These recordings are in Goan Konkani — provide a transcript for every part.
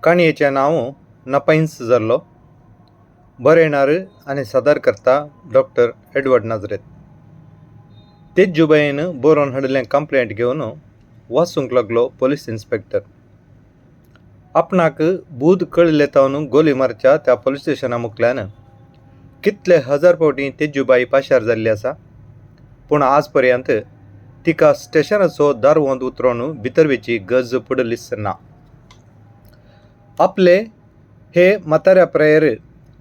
काणयेचें नांव नपैंस जाल्लो. बरयणार आनी सादर करता डॉक्टर एडवर्ड नाजरेत. तेज्जुबायेन बरोवन हाडिल्लें कंप्लेंट घेवन वाचूंक लागलो पोलीस इन्स्पेक्टर. आपणाक बूद कळिल्ले तावन गोली मारच्या त्या पोलीस स्टेशना मुखल्यान कितले हजार फावटीं तेज्जुबाई पाशार जाल्ली आसा, पूण आज पर्यंत तिका स्टेशनाचो दारवंत उतरोवन भितर वचची गरज पडिल्लीच ना. आपले हे म्हाताऱ्या प्रायेर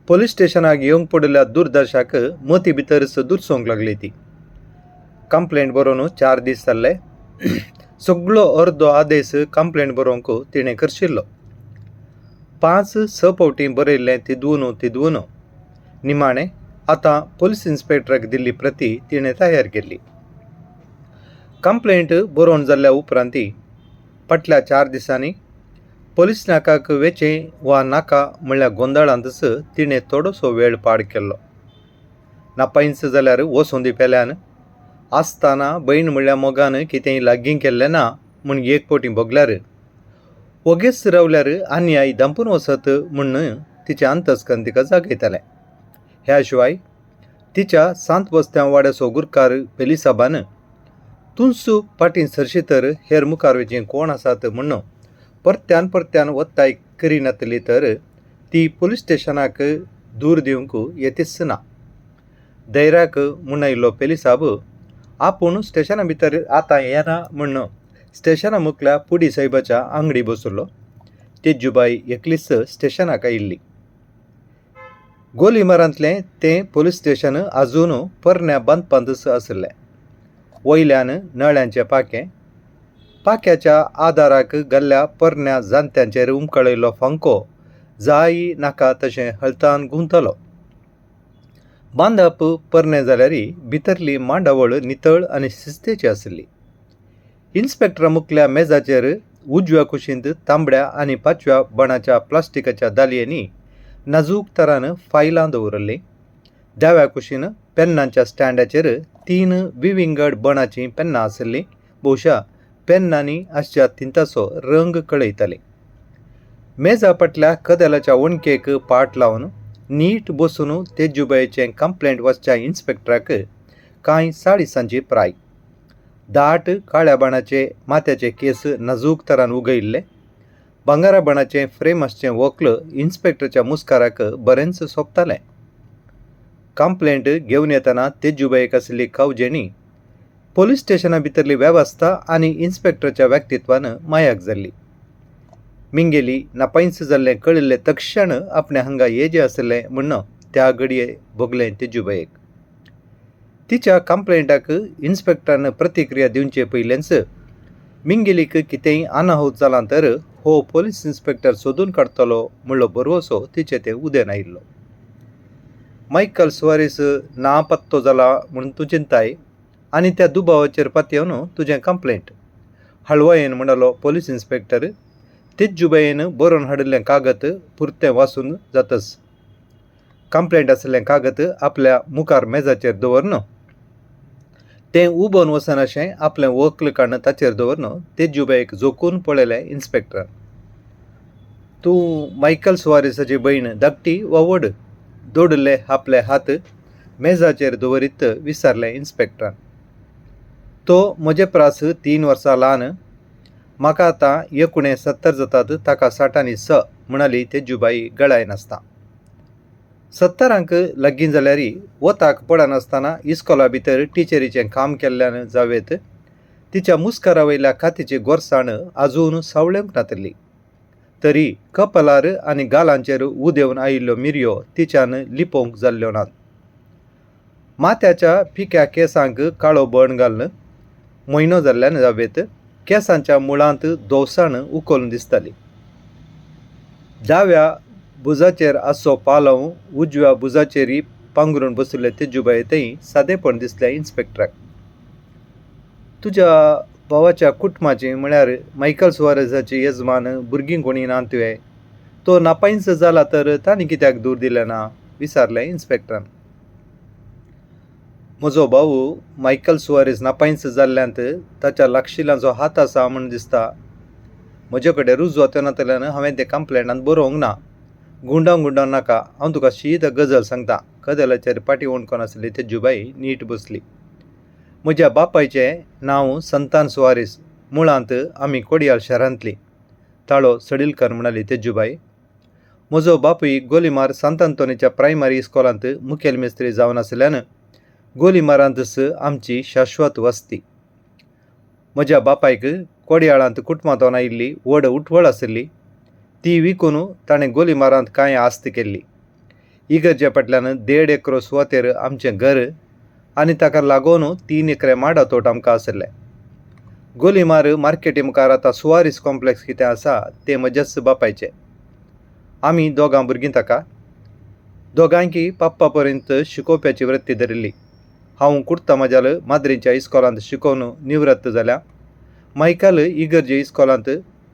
पोलीस स्टेशनाक येवंक पडिल्ल्या दुर्दशाक मती भितरच दुरसोवंक लागली ती. कंप्लेंट बरोवन 4 दीस जाल्ले. सगळो अर्दो आदेश कंप्लेंट बरोवंक तिणें करशिल्लो. 5-6 फावटीं बरयल्लें तिदून तिदून निमाणें आतां पोलीस इन्स्पेक्टराक दिल्ली प्रती तिणें तयार केल्ली. कंप्लेंट बरोवन जाल्ल्या उपरांत फाटल्या 4 दिसांनी पोलीस नाकाक वेचें वा नाका म्हणल्या गोंदळांतच तिणें थोडोसो वेळ पाड केल्लो. नापायंच जाल्यार वचूं दी पेल्यान आसतना भयण म्हणल्या मोगान कितेंय लागीं केल्लें ना म्हूण एक फावटी भोगल्यार वोगेच रावल्यार अन्याय धांपून वचत म्हूण तिचें अंतस्कन तिका जागयतालें. ह्या शिवाय तिच्या सांत बस्त्यां वाड्याचो गुरकार पेलिसाबान तूंच फाटीं सरशी तर हेर मुखार वचीं कोण आसात म्हूण परत्यान परत्यान वत्ताय करिनातली तर ती पोलीस स्टेशनाक दूर दिवंक येतीच ना. धैर्याक म्हूण पेलिसाब आपूण स्टेशना भितर आतां येना म्हूण स्टेशना मुखल्या पुडी साहेबाच्या आंगडी बसलो. तेज्जुबाई एकलीच स्टेशनाक आयिल्ली. गोलीमारांतलें तें पोलीस स्टेशन आजून पोरण्या बांदपांतच आशिल्लें. वयल्यान नळ्यांचें पाखें, पाक्याच्या आदाराक घाल्ल्या पोरण्या जाणट्यांचेर उमकळयल्लो फांको जाय नाका तशें हळतान घुंवतालो. बांदप पोरणें जाल्यार भितरली मांडावळ नितळ आनी शिस्तेची आशिल्ली. इन्स्पेक्टरा मुखल्या मेजाचेर उजव्या कुशींत तांबड्या आनी पाचव्या बणाच्या प्लास्टिकाच्या दालयांनी नाजूक तरान फायलां दवरिल्लीं. दाव्या कुशीन पेन्नांच्या स्टँडाचेर 3 विविंगड बणाचीं पेन्नां आशिल्लीं. भोवशा पेन्नांनी आसच्या तिंताचो रंग कळयताली. मेजा फाटल्या कदेलाच्या वणकेक पाट लावन नीट बसून तेज्जुबायेचें कंप्लेंट वाचच्या इन्स्पेक्टराक कांय 40 प्राय. दाट काळ्या बाणाचे माथ्याचे केस नाजूक तरान उगयल्ले. भांगरा बाणाचें फ्रेम आसचें वक्ल इन्स्पेक्टरच्या मुस्काराक बरेंच सोबतालें. कंप्लेंट घेवन येतना तेज्जुबायेक आशिल्ली कावजेणी पोलीस स्टेशना भितरली वेवस्था आनी इन्स्पेक्टरच्या व्यक्तित्वान मायाक जाल्ली. मिंगेली नापायंच जाल्लें कळिल्लें तक्षण आपणें हांगा येजे आशिल्लें म्हूण त्या घडये भोगलें तेज्जुबायेक. तिच्या कंप्लेंटाक इन्स्पेक्टरान प्रतिक्रिया दिवचे पयलेंच मिंगेलीक कितेंय अनाहूत जालां तर हो पोलीस इन्स्पेक्टर सोदून काडटलो म्हणलो भरवसो तिचे ते उदेन आयिल्लो. मायकल सुवारीस ना पत्तो जाला म्हूण तूं चिंताय आनी त्या दुबावाचेर पातयेवन तुजें कंप्लेंट, हळवायेन म्हणालो पोलीस इन्स्पेक्टर. तेज्जुबायेन बरोवन हाडिल्लें कागद पुरतें वाचून जातच कंप्लेंट आशिल्लें कागद आपल्या मुखार मेजाचेर दवरन तें उबोन वचनाशें आपलें वक्ल काडून ताचेर दवरन तेज्जुबायेक जोखून पळयलें इन्स्पेक्टरान. तूं मायकल सुवारीसाची भयण धाकटी वा व्हड? दोडले आपले हात मेजाचेर दवरीत विचारलें इन्स्पेक्टरान. तो म्हजे प्रास 3 वर्सां ल्हान. म्हाका आतां 69 जातात, ताका 66 म्हणाली तेज्जुबाई गळाय नासता. 70 लागीं जाल्यार वताक पडनासतना इस्कोला भितर टिचरीचें काम केल्ल्यान जावेत तिच्या मुस्कारा वयल्या कातीची गोरसाण आजून सावळेंक नातिल्ली. तरी कपलार आनी गालांचेर उदेवन आयिल्ल्यो मिरयो तिच्यान लिपोवंक जाल्ल्यो नात. माथ्याच्या पिक्या केंसांक काळो बण घालून म्हयनो जाल्ल्यान जावेत केंसांच्या मुळांत दोवसाण उखलून दिसताली. दाव्या भुजाचेर आसचो पालव उजव्या भुजाचेरय पांगरून बशिल्ले तेज्जुबाये थंय सादेपण दिसलें इन्स्पेक्टराक. तुज्या भावाच्या कुटुंबाची म्हळ्यार मायकल सुवारेजाची येजमान भुरगीं कोणी ना तुवें? तो नापायंच जाला तर तांणी कित्याक दूर दिलें ना? विचारलें इन्स्पेक्टरान. म्हजो भाऊ मायकल सुवारेज नापायंच जाल्ल्यांत ताच्या लागशिल्ल्यांचो हात आसा म्हूण दिसता. म्हजे कडेन रुजवात नातल्यान हांवें तें कंप्लेनांत बरोवंक ना. गुंडावन गुंडावन नाका, हांव तुका शीद गजल सांगता. कदेलाचेर पाटी ओणकोन आसली तेजूबाई नीट बसली. म्हज्या बापायचें नांव संतान सुवारीस. मुळांत आमी कोडियाल शारांतली. ताळो सडीलकर म्हणाली तेजूबाई. म्हजो बापूय गोलीमार सांत आंतोनीच्या प्रायमरी इस्कोलांत मुखेल मिस्त्री जावन आशिल्ल्यान गोलीमारांतच आमची शाश्वत वस्ती. म्हज्या बापायक कोडयाळांत कुटुंबांतून आयिल्ली व्हड उठवळ आशिल्ली. ती विकून ताणें गोलीमारांत कांय आस्त केल्ली. इगर्जे फाटल्यान देड एकरो सुवातेर आमचें घर आनी ताका लागून 3 एकरे माडा तोट आमकां आशिल्लें. गोलीमार मार्केटी मुखार आतां सुवारीस कॉम्प्लेक्स कितें आसा तें म्हज्याच बापायचें. आमी दोगां भुरगीं ताका दोगांयकी पप्पा पर्यंत शिकोवप्याची वृत्ती धरिल्ली. हांव कुर्ता म्हज्याल माद्रीच्या इस्कोलांत शिकोवन निवृत्त जाल्या. मायकल इगर्जे इस्कोलांत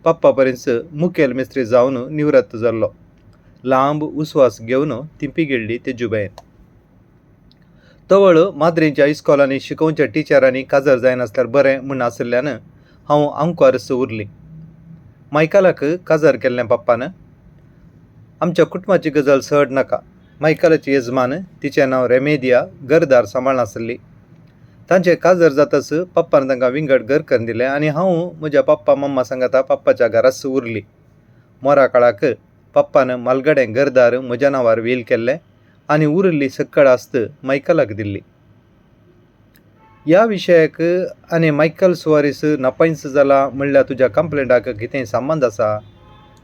पप्पा पर्यंत मुखेल मिस्त्री जावन निवृत्त जाल्लो. लांब उस्वास घेवन ती पिगिळ्ळी तेजूबायेन. तवळ माद्रीच्या इस्कोलांनी शिकोवच्या टिचरांनी काजर जायनासल्यार बरें म्हूण आशिल्ल्यान हांव आंकवारच उरली. मायकलाक काजार केल्लें पप्पान. आमच्या कुटुंबाची गजाल चड नाका. मायकलाची येजमान, तिचें नांव रेमेदिया, घरदार सांबाळनासली. तांचें काजर जातच पप्पान तांकां विंगड घर करून दिलें आनी हांव म्हज्या पप्पा मम्मा सांगाता पप्पाच्या घराच उरली. मोरा काळाक पप्पान मालगडें घरदार म्हज्या नांवार व्हील केल्लें आनी उरिल्ली सक्कड आस्त मायकलाक दिल्ली. ह्या विशयाक आनी मायकल सुवारीस नापायंच जाला म्हणल्यार तुज्या कंप्लेंटाक कितेंय संबंद आसा?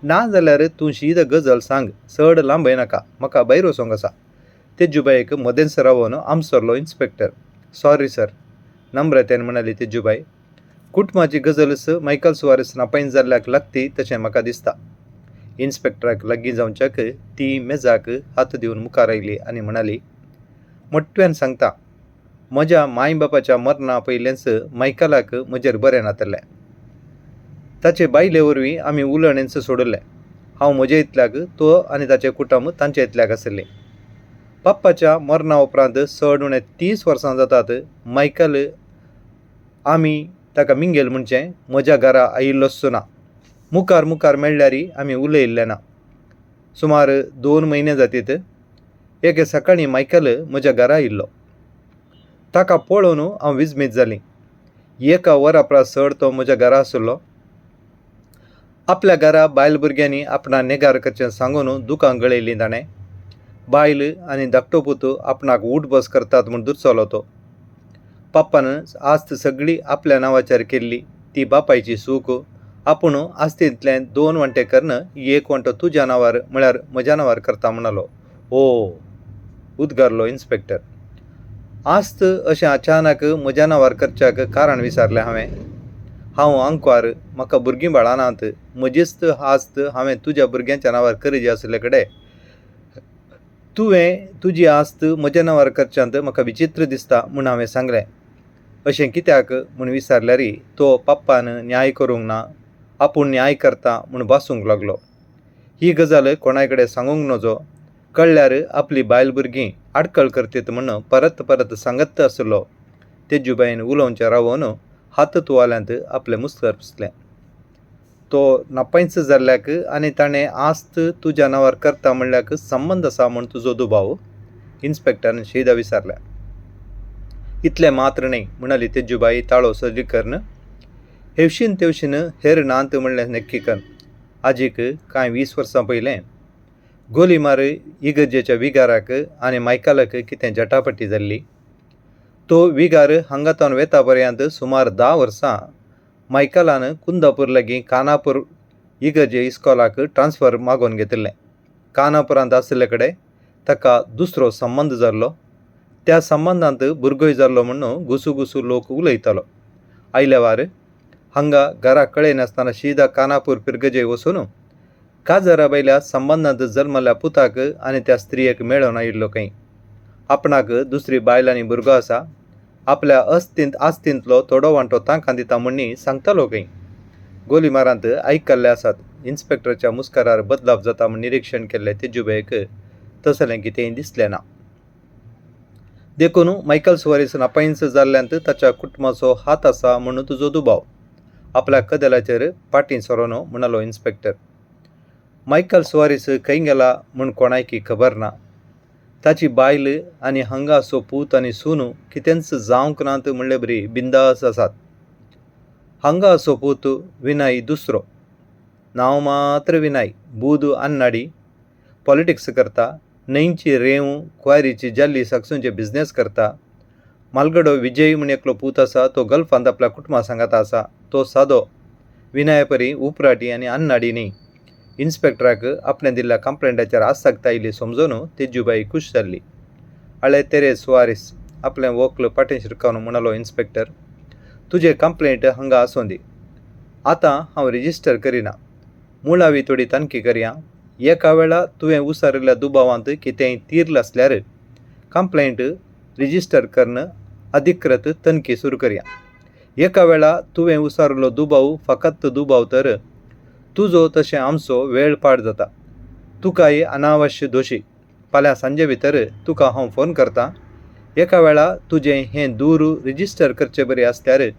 ना जाल्यार तूं शीद गजल सांग, चड लांबय नाका, म्हाका भायर वचोंक आसा. तेजूबायक मदेंच रावन आमसरलो इन्स्पेक्टर. सॉरी सर, नम्रतेन म्हणाली तेजूबाई. कुटुंबाची गजलच मायकल सुवारीस नापायंच जाल्ल्याक लागती तशें म्हाका दिसता. इन्स्पेक्टराक लागीं जावच्याक ती मेजाक हात दिवन मुखार आयली आनी म्हणाली, मोट्यान सांगता, म्हज्या माय बापाच्या मरणा पयलेंच मायकलाक म्हजेर बरें नातलें. ताचे बायले वरवीं आमी उलोवणेंच सोडलें. हांव म्हजे इतल्याक, तो आनी ताचें कुटुंब तांचे इतल्याक आशिल्लीं. पप्पाच्या मरणा उपरांत चड उणें 30 वर्सां जातात मायकल आमी ताका मिंगेल म्हणचें म्हज्या घरा आयिल्लोच ना. मुखार मुखार मेळ्ळ्यार आमी उलयिल्लें ना. सुमार 2 म्हयने जातीत एके सकाळीं मायकल म्हज्या घरा आयिल्लो. ताका पळोवन हांव विजमीत जालीं. 1 वरा परस चड तो म्हज्या घरा आशिल्लो. आपल्या घरा बायल भुरग्यांनी आपणा नेगार करचें सांगून दुकां गळयलीं ताणें. बायल आनी धाकटो पूत आपणाक उठ बस करतात म्हूण दुरचलो तो. पप्पान आस्त सगळी आपल्या नांवाचेर केल्ली. ती बापायची सूख. आपूण आस्तींतलें 2 वांटे करून 1 वांटो तुज्या नांवार म्हळ्यार म्हज्या नांवार करता म्हणालो. ओ, उद्गारलो इन्स्पेक्टर. आस्त अशें अचानक म्हज्या नांवार करच्याक कारण विचारलें हांवें. हांव आंकवार, म्हाका भुरगीं बाळां नात. म्हजीच आस्त हांवें तुज्या भुरग्यांच्या नांवार करीजे आशिल्ले कडेन तुवें तुजी आस्त म्हज्या नांवार करच्यांत म्हाका विचित्र दिसता म्हूण हांवें सांगलें. अशें कित्याक म्हूण विचारल्यार तो पप्पान न्याय करूंक ना, आपूण न्याय करता म्हूण बासूंक लागलो. ही गजाल कोणाय कडेन सांगूंक नजो, कळ्ळ्यार आपली बायल भुरगीं आडकळ करतीत म्हूण परत परत सांगत आसलो. तेजूबायन उलोवचें रावन हात तुवाल्यांत आपलें मुस्कर पुसलें. तो नापायंच जाल्ल्याक आनी ताणें आस्त तुज्या नांवार करता म्हणल्याक संबंद आसा म्हूण तुजो दुबाव? इन्स्पेक्टरान शीदा विचारलें. इतलें मात्र न्हय, म्हणाली तेजूबाई ताळो सजी करून. हेवशीन तेवशीन हेर नात म्हणलें नक्की कर. आजीक कांय 20 वर्सां पयलें गोलीमार इगर्जेच्या विगाराक आनी मायकलाक कितें जटापटी जाल्ली. तो विगार हांगातावन वेता पर्यंत सुमार 10 वर्सां मायकलान कुंदापूर लागीं कानापूर इगर्जे इस्कोलाक ट्रान्सफर मागोवन घेतिल्लें. कानापुरांत आशिल्ले कडेन ताका दुसरो संबंद जाल्लो. त्या संबंदांत भुरगोय जाल्लो म्हूण घुसू लोक उलयतालो. आयल्यावार हांगा घरा कळयनासतना शीदा कानापूर पिरगजे वचून काजरा बायल्या संबंदांत जल्मल्या पुताक आनी त्या स्त्रियेक मेळोवन आयिल्लो खंय. आपणाक दुसरी बायल आनी भुरगो आसा, आपल्या आस्तींतलो थोडो वांटो तांकां दिता म्हण्णी सांगतालो खंय. गोलीमारांत आयकल्ले आसात. इन्स्पेक्टराच्या मुस्कारार बदलाप जाता म्हूण निरिक्षण केल्लें तेजूबायक तसलें कितेंय दिसलें ना. देखून मायकल सुवारीस नापायंच जाल्ल्यांत ताच्या कुटुंबाचो हात आसा म्हूण तुजो दुबाव. आपल्या कदेलाचेर पाटीं सरोन म्हणालो इन्स्पेक्टर. मायकल सुवारीस खंय गेला म्हूण कोणायकी खबर ना. ताची बायल आनी हांगा पूत आनी सून कितेंच जावंक नात म्हणले बरी बिंदास आसात. हांगा पूत विनय दुसरो, नांव मात्र विनय, बूद अन्नाडी, पॉलिटिक्स करता, न्हंयची रेंव क्वारीची जाल्ली साकसूंचे बिजनेस करता. मालगडो विजय म्हूण एकलो पूत आसा, तो गल्फांत आपल्या कुटुंबा सांगाता आसा. तो सादो विनया परी उपराटी आनी अन्नाडी न्ही. इन्स्पेक्टराक आपणें दिल्ल्या कंप्लेंटाचेर आसक्त आयली समजून तेजूबाई खूश जाल्ली. हळे तेरे सुवारीस, आपलें वक्ल फाटीं शिरकावन म्हणालो इन्स्पेक्टर, तुजें कंप्लेंट हांगा आसूं दी. आतां हांव रजिस्टर करिना. मुळावी थोडी तनखी करया. एका वेळा तुवें उसारिल्ल्या दुबावांत कितेंय तीर्ल आसल्यार कंप्लेंट रजिस्टर करून अधिकृत तनखी सुरू करया. एका वेळा तुवें उसारिल्लो दुबाव फकत दुबाव तर तुजो तशें आमचो वेळ पाड जाता. तुकाय अनावश्य दोशी. फाल्यां सांजे भितर तुका हांव फोन करतां. एका वेळा तुजें हें दूर रजिस्टर करचे बरी आसल्यार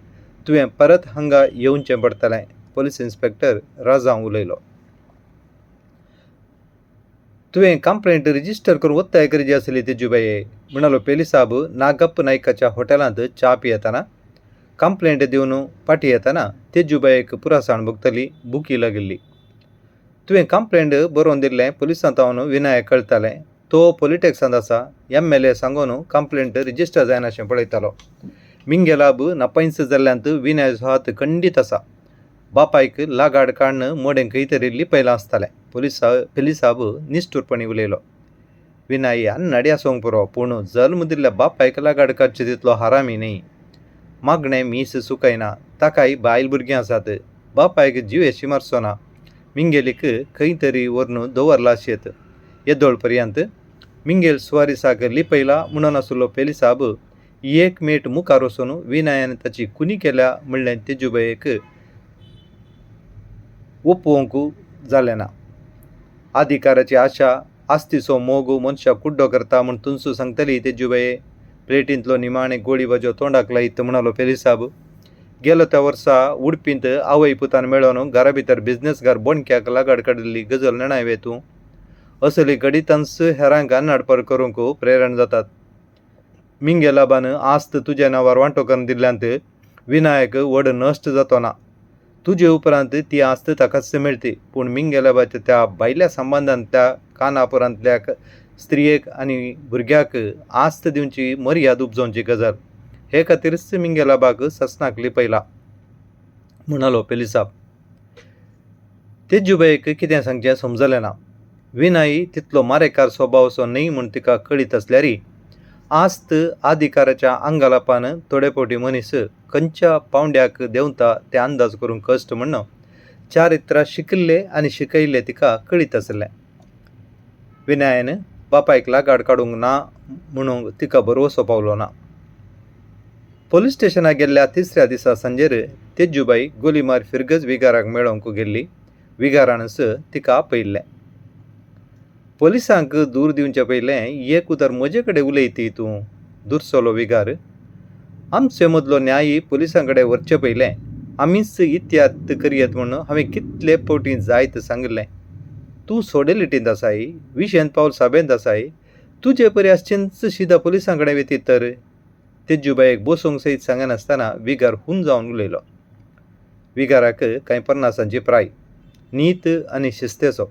तुवें परत हांगा येवचें पडटलें. पोलीस इन्स्पेक्टर राजांव उलयलो. तुवें कंप्लेंट रजिस्टर करून ಒತ್ತಾಯ करीत आसली तेजूबाये, म्हणालो पेलिसाब नागप्प नायकाच्या हॉटेलांत च्या पियेतना. कंप्लेंट दिवन फाटीं येतना तेजूबायेक पुरासाण भोगतली, बुकी लागिल्ली. तुवें कंप्लेंट बरोवन दिल्लें पुलिसांत हांव विनायक कळटालें. तो पॉलिटिक्सांत आसा. एम एल ए सांगून कंप्लेंट रजिस्टर जायनाशें पळयतालो. मिंगेलाब नपैंच जाल्ल्यांत विनयाचो हात खंडीत आसा. बापायक लागाड काडून मडें खंय तरी लिपयलां आसतलें. पेलिसाब निश्ठूरपणी उलयलो. विनय अन्नाडी आसूंक पुरो, पूण जल्म दिल्ल्या बापायक लागाड काडचे तितलो हरामी न्ही. मागणें मीस चुकयना. ताकाय बायल भुरगीं आसात. बापायक जिवेशी मारचो ना. मिंगेलीक खंय तरी व्हरून दवरला आसयेत येदोळ पर्यंत. मिंगेल सुवारीसाक लिपयला म्हणून आशिल्लो पेलिसाब एक मेट मुखार वचून विनयान ताची खुनी केल्या म्हणलें तेजूबायेक ओपोवंक जालें ना. अधिकाराची आशा, आस्तीचो मोग मनशाक कुड्डो करता म्हूण तुमचो सांगतली तेजूबाये. प्लेटींतलो निमाणे गोळी भाजयो तोंडाक लायत म्हणालो पेलिसाब. गेलो त्या वर्सा उडपींत आवय पुतान मेळोन घरा भितर बिजनेसगार बोणक्याक लागाड काडिल्ली गजल नेणाय वे तूं? असली घडितांच हेरांक अन्नाडपर करूंक प्रेरण जातात. मिंगेलाबान आस्त तुज्या नांवार वांटो करून दिल्ल्यांत विनायक व्हड नश्ट जातो ना. तुजे उपरांत ती आस्त ताकाच मेळटी. पूण मिंगेलाबाच्या त्या भायल्या संबंदांतल्या कानापुरांतल्या स्त्रियेक आनी भुरग्याक आस्त दिवची मर्याद उपजोवची गजाल. हे खातीरच मिंगेलाबाक ससनाक लिपयला, म्हणालो पेलिसाब. तेजूबायेक कितें सांगचें समजलें ना. विनय तितलो मारेकार स्वभावचो न्हय म्हूण तिका कळीत आसल्यारय आस्त अधिकाराच्या आंगालापान थोडे फावटी मनीस खंयच्या पांवड्याक देंवता तें अंदाज करूंक कश्ट म्हूण चारित्रा शिकिल्ले आनी शिकयल्ले तिका कळीत आसलें. विनयान बापायक लागाड काडूंक ना म्हणूंक तिका भरवसो पावलो ना. पोलीस स्टेशनाक गेल्ल्या तिसऱ्या दिसा सांजेर तेजूबाई गोलीमार फिरगज विगाराक मेळोवंक गेल्ली. विगारानच तिका आपयिल्लें. पोलिसांक दूर दिवचे पयलें एक उतर म्हजे कडेन उलयती तूं, दुरसलो विगार. आमचे मदलो न्याय पोलिसां कडेन व्हरचे पयलें आमीच इत्याद करयत म्हूण हांवें कितले फावटी जायत सांगिल्लें. तूं सोडेलिटींत आसाय, विशेंत पावल साबेंत आसाय, तुजे परी आसचेंच शिदा पोलिसां कडेन वेतीत तर. तेजूबायेक बसूंक सयत सांगनासतना विगार हून जावन उलयलो. विगाराक कांय पन्नासांची प्राय, नीत आनी शिस्तेचो.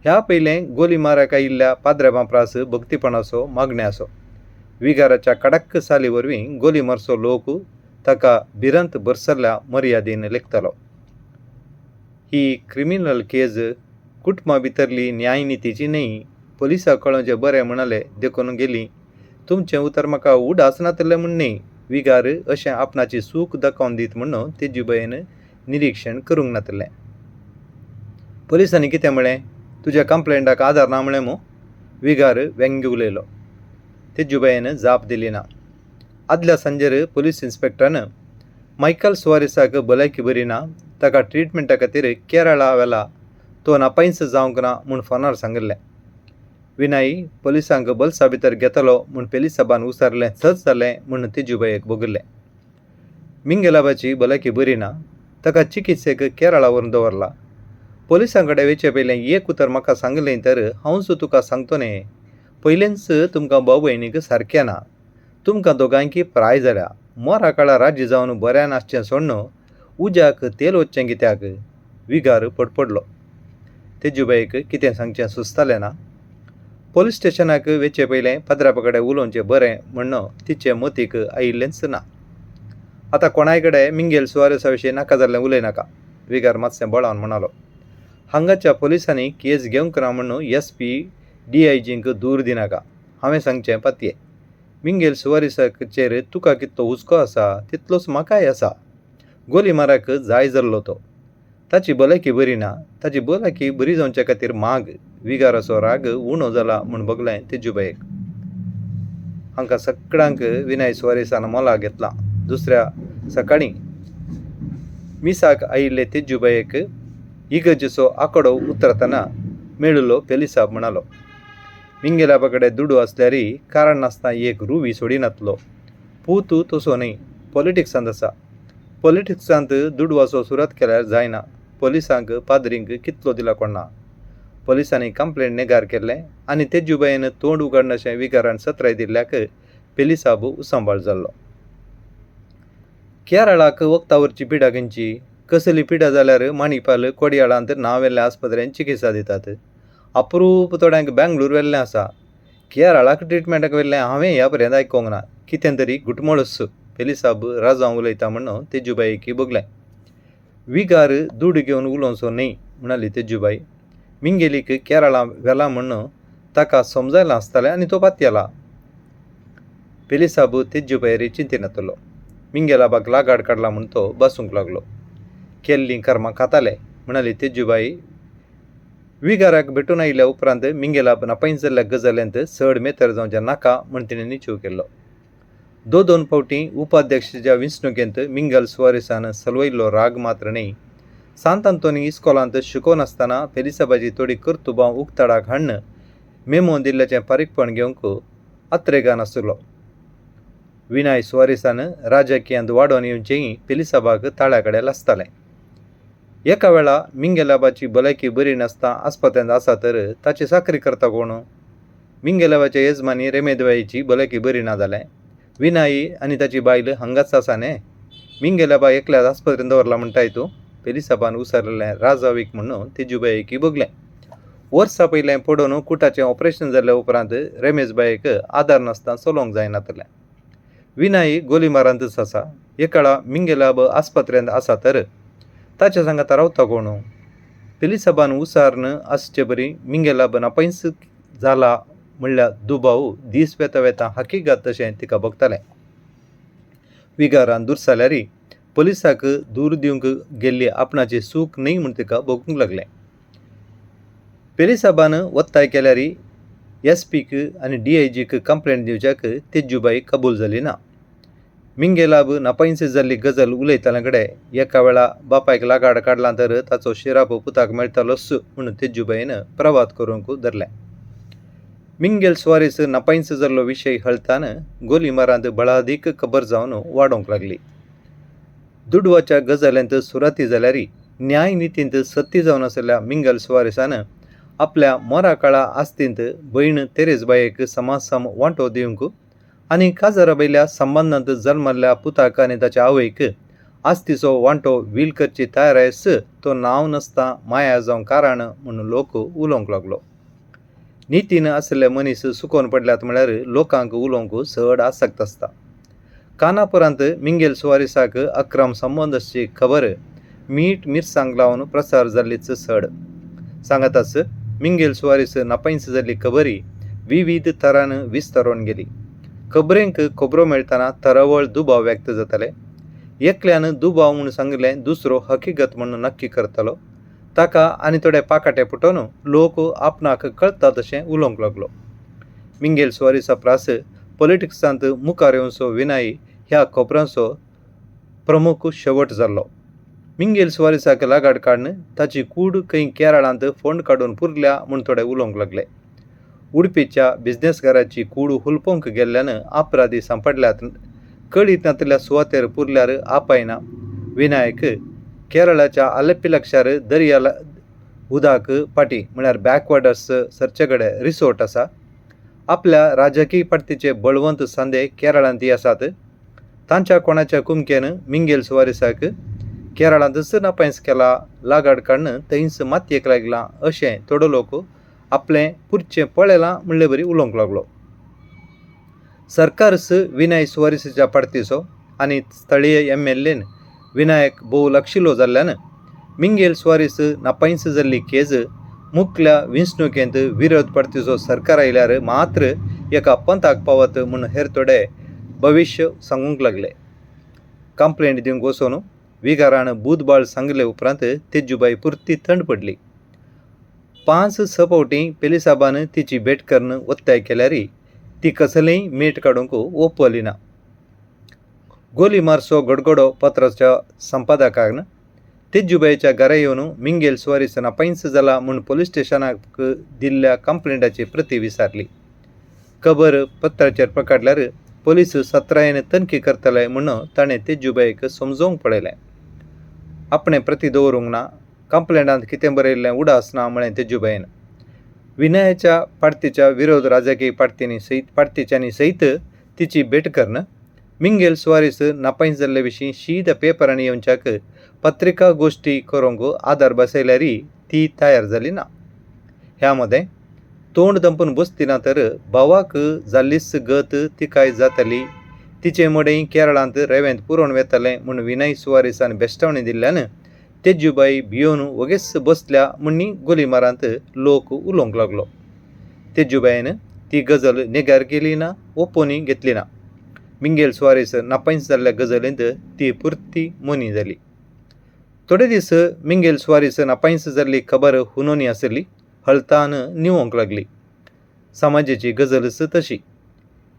ह्या पयलें गोली माराक आयिल्ल्या पाद्र्याबां प्रास भक्तीपणाचो मागण्याचो. विगाराच्या कडक साली वरवीं गोली मारचो लोक ताका भिरांत भरसल्ल्या मर्यादेन लेखतालो. ही क्रिमिनल केज कुटुंबा भितरली न्यायनितीची न्हय. पोलिसाक कळोवचें बरें म्हणाले देखून गेली. तुमचें उतर म्हाका उडास नातलें म्हूण न्हय. विगार अशें आपणाची चूक दाखोवन दीत म्हूण तेजूबायेन निरिक्षण करूंक नातलें. पोलिसांनी कितें म्हळें? तुज्या कंप्लेंटाक आदार ना म्हळें मू? विगार व्यंग्य उलयलो. तेजूबायेन जाप दिली ना. आदल्या सांजेर पोलीस इन्स्पेक्टरान मायकल सुवारीसाक भलायकी बरी ना, ताका ट्रिटमेंटा खातीर केरळा व्हेला, तो नापायंच जावंक ना म्हूण फोनार सांगिल्लें. विनय पोलिसांक बल्सा भितर घेतलो म्हूण पेलिसाबान उसारलें सच जालें म्हूण तेजूबायेक भोगिल्लें. मिंगेलाबाची भलायकी बरी ना, ताका चिकित्सेक केरळा व्हरून दवरला. पोलिसां कडेन वेचे पयलें एक उतर म्हाका सांगलें तर हांवच तुका सांगतो न्ही. पयलेंच तुमकां भाव भयणीक सारकें ना. तुमकां दोगांयकी प्राय जाल्या. मोरा काळा राज्य जावन बऱ्यान आसचें सोडून उज्याक तेल वचचें कित्याक? विगार पडपडलो. तेजूबाईक कितें सांगचें सुचतालें ना. पोलीस स्टेशनाक वेचे पयलें पाद्रापा कडेन उलोवचें बरें म्हण्ण तिचे मतीक आयिल्लेंच ना. आतां कोणाय कडेन मिंगेल सुवारेसा विशीं नाका जाल्लें उलयनाका, विगार मातशें बळावन म्हणालो. हांगाच्या पोलिसांनी केस घेवंक ना म्हण्ण एस पी डी I जींक दूर दिनाका. हांवें सांगचें पातये, मिंगेल सुवारेसाचेर तुका कितलो हुस्को आसा तितलोच म्हाकाय आसा. गोलीमाराक जाय जाल्लो तो. ताची भलायकी बरी ना. ताची भलायकी बरी जावचे खातीर माग. विगाराचो राग उणो जाला म्हूण भोगलें तेजूबायेक. हांकां सगळ्यांक विनय सुवारेसान मोला घेतला. दुसऱ्या सकाळीं मिसाक आयिल्ले तेजूबायेक इगर्जेचो आंकडो उतरतना मेळिल्लो पेलिसाब म्हणालो, मिंगेलाबा कडेन दुडू आसल्यार कारण नासतना एक रुवी सोडिनातलो. पूत तसो न्हय, पॉलिटिक्सांत आसा. पॉलिटिक्सांत दुडवाचो सुरत केल्यार जायना. पोलिसांक पाद्रींक कितलो दिला कोणा. पोलिसांनी कंप्लेंट नेगार केल्लें आनी तेजूबायेन तोंड उगडनाशें विगारान सत्राय दिल्ल्याक पेलिसाब उसांबाळ जाल्लो. केरळाक वखदावरची पिडा खंयची? कसली पिडा जाल्यार माणिपाल कोडयाळांत नांव वेल्ल्या आस्पत्र्यांत चिकित्सा दितात. अप्रूप थोड्यांक बेंगळूर वेल्लें आसा. केरळाक ट्रिटमेंटाक व्हेल्लें हांवें ह्या पर्यंत आयकोंक ना. कितें तरी घुटमळस पेलिसाब राजांव उलयता म्हण तेजूबायेक भोगलें. विगार दुडू घेवन उलोवचो न्हय म्हणाली तेजूबाई. मिंगेलीक केरळा व्हेला म्हण ताका समजायलां आसतलें आनी तो पातयेला. पेलिसाब तेजूबायेर चिंतिनातलो. मिंगेलाबाक लागाड काडला म्हूण तो बसूंक लागलो. केल्लीं कर्मां खाताले म्हणाली तेजूबाई. विगाराक भेटून आयिल्ल्या उपरांत मिंगेलाब नापायन जाल्ल्या गजाल्यांत चड मेतर जावचें नाका म्हूण तिणें निश्चीव केल्लो. दो दोन फावटीं उपाध्यक्षाच्या वेंचणुकेंत मिंगल सुवारेसान सलवयल्लो राग मात्र न्हय, सांत आंतोनी इस्कोलांत शिकोनासतना फेलिसाबाची थोडी कर्तुबां उक्ताडाक हाडून मेमो दिल्ल्याचें फारीकपण घेवंक आत्रेगान आशिल्लो. विनाय सुवारेसान राजकीयांत वाडोवन येवचेंय फेलिसाबाक ताळ्या कडेन लासतालें. एका वेळा मिंगेलाबाची भलायकी बरी नासता आस्पत्यांत आसा तर ताची चाकरी करता कोण? मिंगेलाबाच्या येजमानी रेमेदबाईची भलायकी बरी ना जालें. विनाई आनी ताची बायल हांगाच आसा न्हे. मिंगेलाबा एकल्याच आस्पत्रेंत दवरला म्हणटाय तूं? पेलिसाबान उसारलें राजावीक म्हणून तेजूबायेक भोगलें. वर्सा पयलें पडून कुटाचें ऑपरेशन जाल्ल्या उपरांत रमेशबायेक आदार नासतना चलोवंक जायनातलें. विनाई गोलीमारांतच आसा. एकाळा मिंगेलाब आस्पत्रेंत आसा तर ताच्या सांगाता रावता कोण? पेलिसाबान उसारन आसचे बरी मिंगेलाब नापैंस जाला म्हणल्यार दुबाव दीस वेता वेता हकीकत तशें तिका भोगतालें. विगारान दुरसाल्यार पोलिसाक दूर दिवंक गेल्ली आपणाची चूक न्हय म्हूण तिका भोगूंक लागलें. पेलिसाबान वत्ताय केल्यार एस पीक आनी डी I जीक कंप्लेंट दिवच्याक तेजूबाई कबूल जाली ना. मिंगेलाब नापायस जाल्ली गजाल उलयताल्या कडेन एका वेळा बापायक लागाड काडला तर ताचो शिराप पुताक मेळटालोच म्हूण तेजूबाईन प्रवाद करूंक धरलें. मिंगेल सुवारेस नापायस जाल्लो विशय हळतान गोलीमारांत बळादीक खबर जावन वाडोवंक लागली. दुडवाच्या गजाल्यांत सुराती जाल्यार न्यायनितींत सत्ती जावन आशिल्ल्या मिंगल सुवारेसान आपल्या मोरा काळा आस्तींत भयण तेरेजबायेक समासम वांटो दिवंक आनी काजाराबयल्या संबंदांत जल्मल्ल्या पुताक आनी ताच्या आवयक आस्तीचो वांटो वील करची तयारायस तो नांव नासता माया जावंक कारण म्हूण लोक उलोवंक लागलो. नितीन आशिल्ले मनीस सुकोवन पडल्यात म्हळ्यार लोकांक उलोवंक चड आसक्त आसता. कानापुरांत मिंगेल सुवारीसाक अक्रम संबंद आसची खबर मीठ मिरसांग लावन प्रसार जाल्लीच चड. सांगाताच मिंगेल सुवारीस नापायस जाल्ली खबरी विविध तरान विस्तारून गेली. खबरेंक खबरो मेळटना तरवळ दुबाव व्यक्त जाताले. एकल्यान दुबाव म्हूण सांगलें, दुसरो हकीकत म्हूण नक्की करतालो. ताका आनी थोडे पाकाटे फुटोवन लोक आपणाक कळटा तशें उलोवंक लागलो. मिंगेल सुवारीसा प्रास पॉलिटिक्सांत मुखार येवचो विनाई ह्या खबरांचो प्रमुख शेवट जाल्लो. मिंगेल सुवारीसाक लागाड काडून ताची कूड खंय केरळांत फोंड काडून पुरल्या म्हूण थोडे उलोवंक लागले. उडपीच्या बिजनेसकाराची कूड हुलपोवंक गेल्ल्यान अपराधी सांपडल्यात. कळीत नातिल्ल्या सुवातेर पुरल्यार आपायना. विनायक केरळाच्या आलेप्पी लागसार दर्या उदक पाटी म्हळ्यार बॅकवॉटर्स सरचे कडेन रिसोर्ट आसा. आपल्या राजकीय पार्टीचे बळवंत सांदे केरळांतय आसात. तांच्या कोणाच्या कुमकेन मिंगेल सुवारीसाक केरळांतच नापायस केला, लागाड काडून थंयच मातयेक लागला अशें थोडो लोक आपलें पुरचें पळयलां म्हणले बरी उलोवंक लागलो. सरकारच विनय सुवारीसाच्या पार्टीचो आनी स्थळीय एम एल एन विनायक भोव लागशिल्लो जाल्ल्यान मिंगेल सुवारीस नापायस जाल्ली केज मुखल्या वेंचणुकेंत विरोध पार्टीचो सरकार आयल्यार मात्र एका पंथाक पावत म्हूण हेर थोडे भविश्य सांगूंक लागले. कंप्लेंट दिवंक वचून विगारान बुधबाळ सांगले उपरांत तेजूबाई पुरती थंड पडली. 5-6 फावटी पेलिसाबान तिची भेट करून ಒತ್ತಾಯ केल्यार ती कसलेय मेट काडूंक ओपली ना. गोली मारचो गडगडो पत्राच्या संपादकान तेजूबाईच्या घरा येवन मिंगेल सुवारीस नापायस जाला म्हूण पोलीस स्टेशनाक दिल्ल्या कंप्लेंटाची प्रती विचारली. खबर पत्राचेर प्रकाडल्यार पोलीस सत्रायेन तनखी करतले म्हूण ताणें तेजूबाईक समजोवंक पळयलें. आपणें प्रती दवरूंक ना, कंप्लेंटांत कितें बरयल्लें उडास ना म्हळें तेजूबाईन. विनयाच्या पार्टीच्या विरोध राजकीय पार्टींनी सयत पार्टीच्यांनी सयत तिची भेट करून मिंगेल सुवारीस नापायस जाल्ले विशीं शीद पेपरांनी येवच्याक पत्रिका गोश्टी करूंक आदार बसयल्यार ती तयार जाली ना. ह्या मदें तोंड दंपून बसती ना तर भावाक जाल्लीच गत तिकाय जातली, तिचें मडें केरळांत रेवेंत पुरोवन वेतलें म्हूण विनय सुवारीसान बेश्टावणी दिल्ल्यान तेजूबाई भियोवन वगेच बसल्या म्हण्णी गोलीमारांत लोक उलोवंक लागलो. तेजूबाईन ती गजल नेगार केली ना, ओपोनी घेतली ना. मिंगेल सुवारीस नापायस जाल्ल्या गजलींत ती पुरती मोनी जाली. थोडे दीस मिंगेल सुवारीस नापायस जाल्ली खबर हुनोनी आसली, हळतान निवोंक लागली. समाजेची गजलच तशी.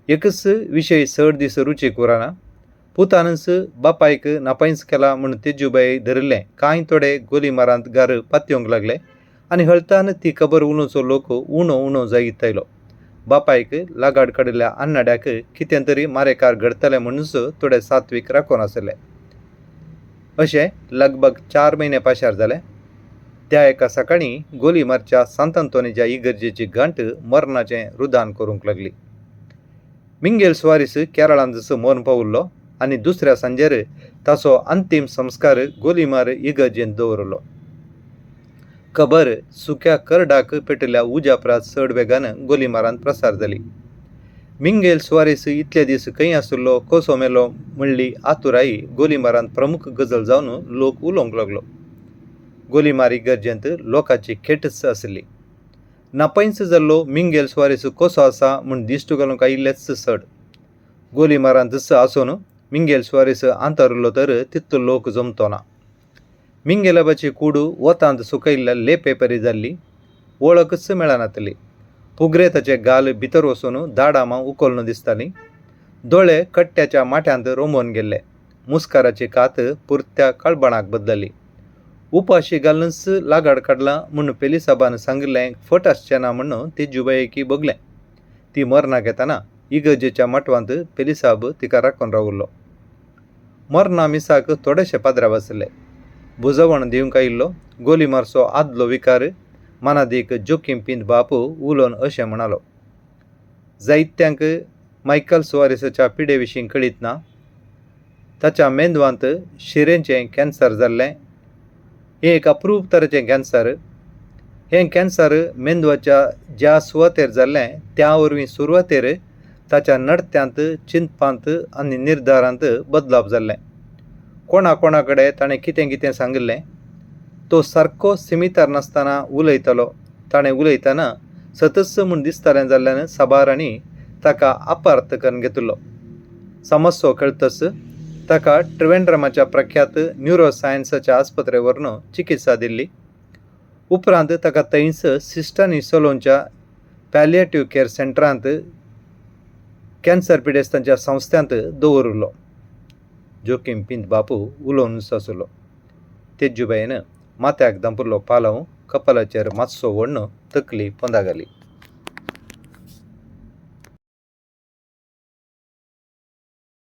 एकच विशय चड दीस रुचीक उरना. पुतानच बापायक नापायस केला म्हूण तेजूबाई धरिल्लें कांय थोडे गोलीमारांत गार पातयेवंक लागले आनी हळतान ती खबर उलोवचो लोक उणो उणो जायत आयलो. बापायक लागाड काडिल्ल्या अन्नाड्याक कितें तरी मारेकार घडतलें म्हणूनच थोडे सात्वीक राखून आसले. अशें लगभग 4 म्हयने पाशार जाले. त्या एका सकाळीं गोलीमारच्या सांत आंतोनीच्या इगर्जेची घांट मरणाचें रुदान करूंक लागली. मिंगेल सुवारीस केरळांत मरण पाविल्लो आनी दुसऱ्या सांजेर ताचो अंतीम संस्कार गोलीमार इगर्जेंत दवरलो. खबर सुक्या करडाक पेटिल्ल्या उज्या परस चड वेगान गोलीमारांत प्रसार जाली. मिंगेल सुवारीस इतले दीस खंय आशिल्लो, कसो मेलो म्हणली आतुराय गोलीमारांत प्रमुख गजल जावन लोक उलोवंक लागलो. गोलीमार इगर्जेंत लोकांची खेटच आसली. नापायस जाल्लो मिंगेल सुवारीस कसो आसा म्हूण दिश्ट घालूंक आयिल्लेच चड. गोलीमारांतच आसून मिंगेल सुवारीस अंतरलो तर तितलो लोक जमतो ना. मिंगेलाबाची कूड वतांत सुकयल्ल्या लेपे परी जाल्ली, वळखच मेळनातली. फुगरे ताचे गाल भितर वचून दाडामां उखलून दिसताली. दोळे कट्ट्याच्या माठ्यांत रोमोवन गेल्ले. मुस्काराची कात पुरत्या कळबणाक बदलली. उपाशी घालूनच लागाड काडला म्हूण पेलिसाबान सांगिल्लें फट आसचें ना म्हूण तेजूबायेक भोगलें. ती मरणाक येतना इगर्जेच्या मठवांत पेलिसाब तिका राखून राविल्लो. मरणा मिसाक थोडेशे पाद्राव आसले. बुजवण दिवंक आयिल्लो गोलीमारचो आदलो विकार मनादीक जोकीम पिंत बाप उलोवन अशें म्हणालो, जायत्यांक मायकल सुवारीसाच्या पिडे विशीं कळीत ना. ताच्या मेंदवांत शिरेंचें कॅन्सर जाल्लें. हें एक अप्रूप तरेचें कॅन्सर. हें कॅन्सर मेंदवाच्या ज्या सुवातेर जाल्लें त्या वरवीं सुरवातेर ताच्या नडत्यांत, चिंतपांत आनी निर्धारांत बदलाप जाल्लें. कोणा कोणा कडेन ताणें कितें कितें सांगिल्लें. तो सारको सिमितार नासतना उलयतालो. ताणें उलयतना सतच म्हूण दिसतालें जाल्ल्यान साबारांनी ताका अपार्थ करून घेतिल्लो. समस्सो कळतच ताका त्रिवेंद्रमाच्या प्रख्यात न्युरोसायन्साच्या आस्पत्रे व्हरून चिकित्सा दिल्ली. उपरांत ताका थंयच सिस्टानी सलोनच्या पॅलिएटीव केअर सेंटरांत कॅन्सर पिडेस्तांच्या संस्थांत दवरिल्लो. जोकीम पिंत बापू उलोवनच आसलो. तेजूबायन माथ्याक धांपिल्लो पालव कपालाचेर मातसो ओडून तकली पोंदा घाली.